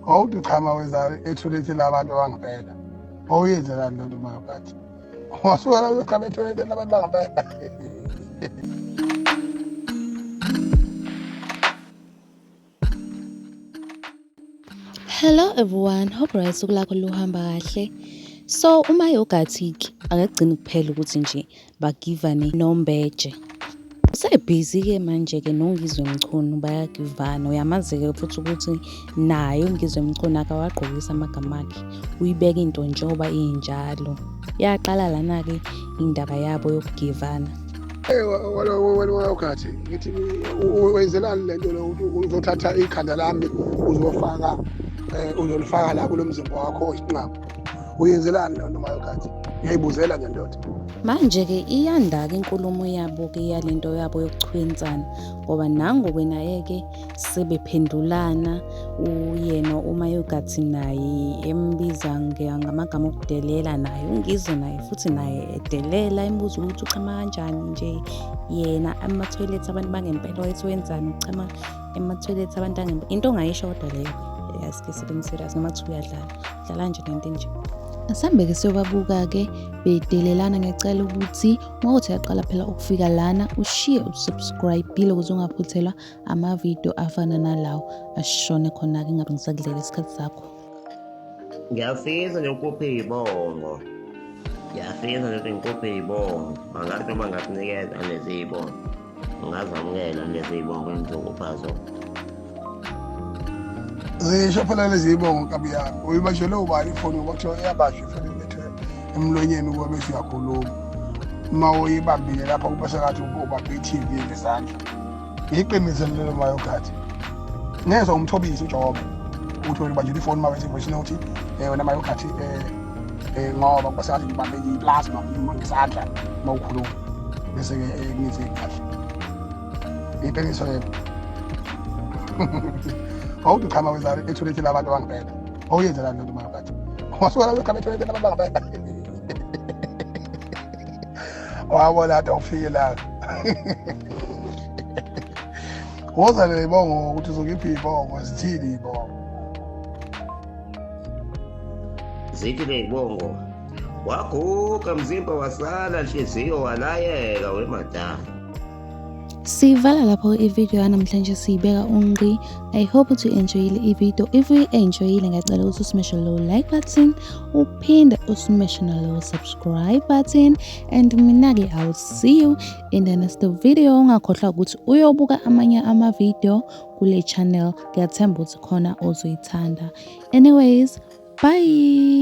Wawuthi uchama weza ethoyilethi labantu bangempela. Wawuyenzelani loo nto mayokhathi? Wasuka la uyochama ethoyilethi labantu bangempela. Hello everyone, hope right usuku lakho luhamba kahle. So uma yogathi ke akagcini kuphela ukuthi nje bagivane nombeje. Usebhizi ke manje ke noNgizwe Mchunu bayagivana. Uyamazi-ke futhi ukuthi naye uNgizwe Mchunu akawagqokisi amagama akhe. Uyibeka into njengoba injalo. Yaqala lana-ke indaba yabo yokugivana. Wena wayokhathi ngithi wenzelani le nto le uzothatha ikhanda lami uzofaka uzolifaka la kulo mzimba wakho oyisinqamu uyenzelani loo nto mayokhathi ngiyayibuzela nje ndoda. Manje-ke iyanda-ke inkulumo yabo-ke yalento yabo yokuchwensana ngoba nangu-ke naye-ke sebephendulana uyena uma yogathi naye embiza ngamagama okudelela naye uNgizwe naye futhi naye edelela embuza ukuthi uchama kanjani nje yena emathoyilethi abantu bangempela wayethi wenzani uchama emathoyilethi abantu angempela into ongayisho kodwa leyo yazi ke sibe serious noma kuthiwa uyadlala dlala nje nento nje. Asambe-ke siyobabuka-ke bedelelana. Ngiyacela ukuthi uma kuthi uyaqala phela ukufika lana ushiye usubscribe-ile ukuze ungaphuthelwa amavidiyo afana nalawo ashone khona-ke ngabe ngisakudlela isikhathi sakho. Ngiyafisa nje ukupha iy'bongo. Ngiyafisa nje ukuthi ngikuphe iy'bongo. Angazi noma ngakunikeza lezi y'bongo. Ngingazamukela lezi y'bongo engizokupha zona. Zisho phela lezi y'bongo nkabi yami. Uyibanjelwe ubani ifoni ngoba kuthiwa iyabanjwa ifoni ilethwe emlonyeni ukuba bese uyakhuluma. Uma uyibambile lapha kuba sengathi ubambe i-TV ngezandla. Iqiniso lelo mayokhathi. Ngezwa umthobisi uJobe ukuthi wena ubanjelwe ifoni uma wenza i-voice note wena mayokhathi ngoba kuba sengathi ngibambe i-plasma ngesandla uma ukhuluma bese-ke ngizwe kahle. Iqiniso lelo. Wawuthi uchama weza ethoyilethi labantu abangempela. Wawuyenzelani loo nto mayokhathi? Wasuka la uyochama ethoyilethi labantu bangempela. Wabona kade awufike la. Woza le ibongo ukuthi uzokiphi ibongo zithini ibongo. Zithi le ibongo waguga mzimba wasala nhliziyo walayeka wemadala. Sivala lapho i-video yanamhlanje siyibeka ungqi. I hope ukuthi u-enjoyile i-video. If uyi-enjoyile ngiyacela ukuthi usmeshe lowo like button, uphinde usmeshe nalowo subscribe button and mina-ke I will see you in the next video. Ungakhohlwa ukuthi uyobuka amanye ama-video kule channel. Ngiyathemba ukuthi khona ozoyithanda. Anyways, bye.